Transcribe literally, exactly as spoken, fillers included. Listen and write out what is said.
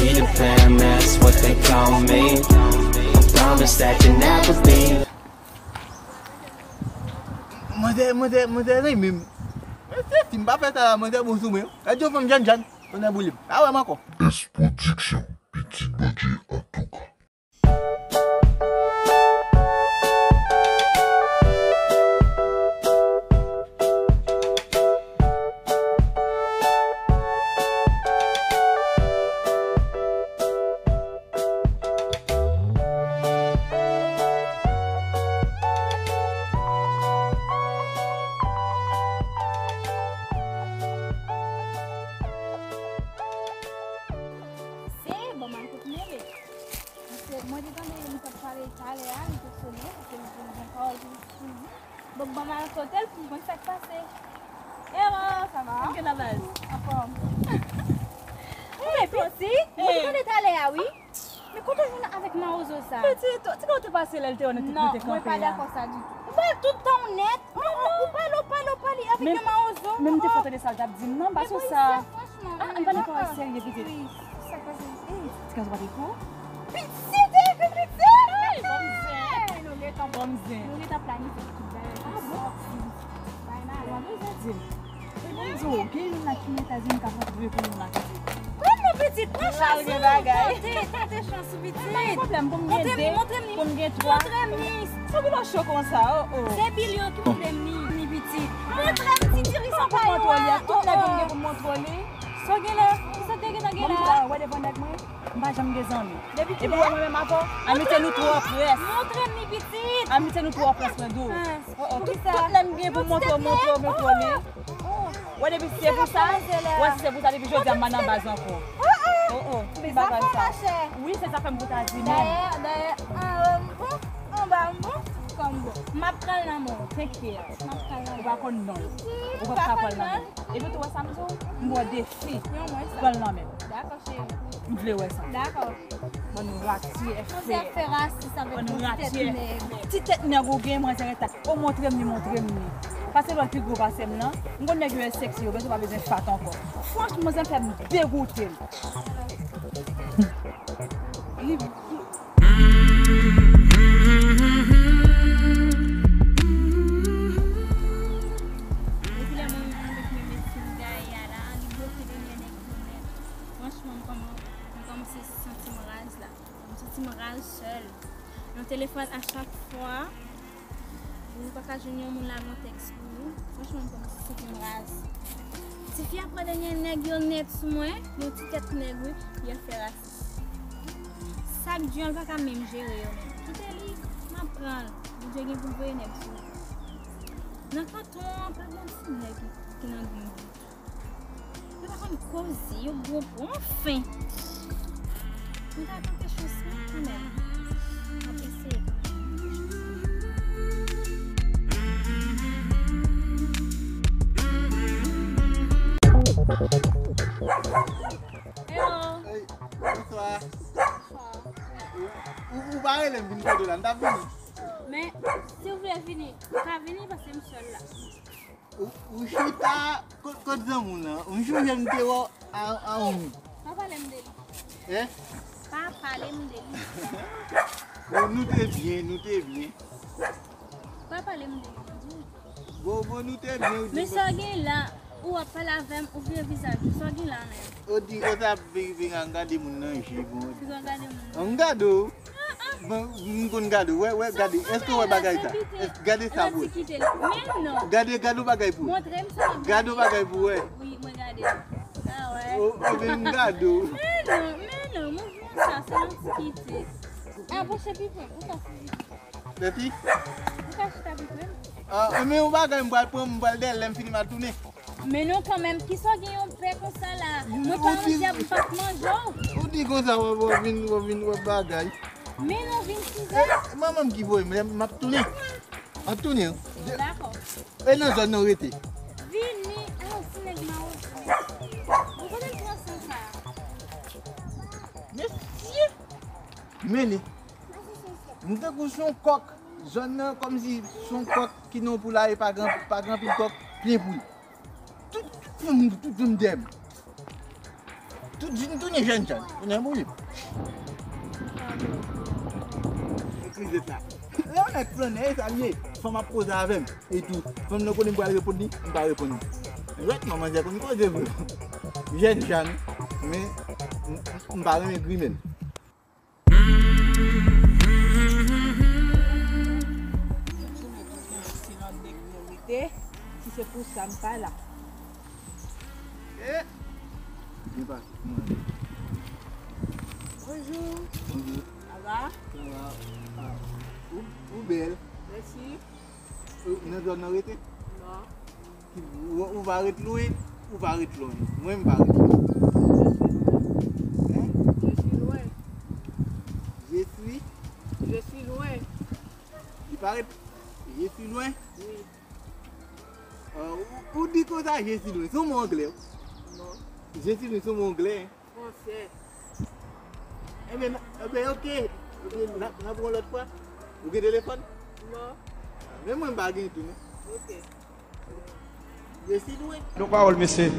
Be the fam, that's what they call me. I promise that you'll never be. Mwen te, mwen te, mwen te renmen m. Mwen te, si m pa fè sa la, mwen te bon sou mwen. Gade yon fanm jèn jèn, tonnè boule m. Pa wè m ankò. S Production, pitit Bondye antouka. Se bon, m al kote mele. Paske mwen te tande li t ap pale talè a, li te sonnen, paske li te gen pawòl pou li di. Bon, ban m al kote l pou m konn sa k pase. Hello, ça va? Ok, la baz. Anfòm. Hey, pitit, mwen te tande talè a, wi. Men kote w jwenn avèk mawozo sa? Pitit, ti kòman w te pase lè l te wè nou te kanpe a? Non, mwen pa dakò sa ditou. Ou pale tout tan w nèt. Ou pale, ou pale, ou pale avèk yon mawozo. Men m te fè w tande sa l t ap di m, non, pa sou sa. Ah, ann pale pawòl serye, pitit. Sa k pase? Ti gason pa te kou? Pitit, e, pitit! Hey, bon zen. Hey, nou gentan, bon zen, nou gentan planifye tout bagay. Ah bon? Bay male. Ou pa bezwen di m. E bon, di w, gen youn la ki Etazini k ap rantre pou nou la, pitit. Pran non, pitit, pran chans ou, tante, tante chans ou, pitit. Pa gen pwoblèm, pou m gen de, pou m gen twa. Montre m li, montre m li. Sa w gen lè cho konsa, oh, oh. Se Billy ki montre m li, ni pitit. Montre m ti diri sa pa yo a. Tout nèg m gen pou m montre w li. Sa w gen la? Kisa w te gentan gen la? Bon, m pa wè devan nèg mwen. M pa janm gen zanmi. Depi kilè? Epi w wè mwen menm avè w? Amitié nou twò près. Montre m li, pitit. Amitié nou twò près, mwen di w. Oh, oh, tout, tout lè m gen pou m montre w, montre w, montre w li. Wè, depi si se pou sa, wè, si se pou sa, depi jodi a, m pa nan baz ankò. Oh, oh, ki bagay sa? Wi, se sa fè m pou ta di menm. Dayè, dayè, anwo m bon, anba m bon, kò m bon. M ap pran l nan men w. Tenkèt. M ap pran l nan men w. Ou pa konn non l. Ou pa ka pran l nan men l. Epi tou wè sa m di w? M ba w defi. Pran l nan men m. Dakò, cheri. M vle wè sa. Dakò. Bann ratye fè. Kòmsi ap fè rasis avèk yon ti tèt nèg. Ti tèt nèg ou gen, manzè reta. O, montre m li, montre m li. Pase lòt pi gwo pase m nan. M konn nèg yo e sexy, yo bezwen pa bezwen fat ankò. Franchman, manzè fè m degoute. Li, li, Depi lè mwen annik men medsin gaye a la, li bloke dènye nèg yo nèt. Franchman, m kòman-, m kòmanse santi m raz la. M santi m raz sèl. Nan telefòn, a chak fwa ou pa ka jwenn yon moun la, l gon tèks pou ou. Franchman, m kòmanse santi m raz. Tifi a pran dènye nèg yo nèt sou mwen, yon ti tèt nèg, wi, li ap fè rasis. Sa k di an, l pa ka menm jere yo menm. Kite li, m ap pran l. Bondye gen pou l voye nèg sou li. Nan kanton an, pa gen ti nèg ki, ki nan gou m ditou. Yo pa konn koze, yo gwo pou anfen. Mwen ta tante chans mwen kanmenm. M ap eseye kanmenm. Hello. Hey, bonswa. Ou, ou, ou pa rele m vin kote w la, m t ap vini. Men, si w vle vini, ou ka vini paske m sèl la. Ou, ou chita kot, kot zanmi w lan. Yon jou m te wè w a, a yon moun. Pa pale m de li. Eh? Pa pale m de li. Bon, nou te byen, nou te byen. Pa pale m de li, di. Bon, bon, nou te byen, ou di. Men sa w gen la, ou ap pale avè m, ou vire vizaj ou, sa w gen la menm? Ou di konsa, vin, vin gade moun nan, je, bon. Vin gade moun nan. An gade w. Bon, m konn gade w. Wè, wè, gade. Èske w wè bagay sa? Èske, gade sa, bro. Gade, gade w bagay pou. Montre m sa. Gade w bagay pou, wè. Wi, mwen gade. Ah, wè. O, o, men m gade w. Men non, men non, mouvman sa, se yon ti kite. Apwoche pi pre, ou ka fè. Pèpi? Ou ka chita pi pre. Ah, men yon bagay m pral pran, m pral dèyè l, lè m fini m a tounen. Men non kanmenm, kisa w gen yon pè konsa la? Mwen pa yon dyab, m p ap manje w. Ou di konsa, w ap, w ap vin, w ap vin, w ap bagay. Men non, vin kisa? Eh, manman m ki voye m, m ap tounen. M ap tounen. Dakò. E nan zòn nan w rete? Vini, ah, ti nèg mawozo. Ou konnen m pran san sa? Mesye! Men li. M tankou se yon kòk. Zòn nan kòmsi se yon kòk ki nan yon poulaye, pa gen, pa gen anpil kòk, plen poul. Tout, tout fanm, tout fanm dèyè m. Tout, nou tounen jènjan. Tounen pou li. Ekri zèt la. Lè yon nèg flannè, e sa l ye. Fanm ap koze avè m. E tou, fanm nan konnen m pral reponn li, m pa reponn li. Jwèt, manman, jè konn koze vre. Jènjan, men m, m, m pa renmen grimèl. Sou mwen kontan se nan nèg mwen rete, si se pou sa m pa la. Eh! Byen pase, kòman w ye? Bonjou. Bonjou. Sa va? Sa va. Ah, ou, ou bèl. Mèsi. Ou nan zòn nan rete? Non. Ki, ou, ou va ret lwen, ou va ret lwen. Mwen, m va ret lwen. Hein? Je suis loin. Je suis? Je suis loin. Li parèt, je suis loin. Wi. Ah, ou, ou di konsa, je suis loin. Se yon mo anglè, wi. Non. Je suis loin, se yon mo anglè. Fransè. Ebyen, n-, ebyen, oke. Oke, n a, n a pran lòt fwa. Ou gen telefòn? Non. Men mwen, m pa gen tou, non. Oke. Je suis loin. Yon pawòl, mesye.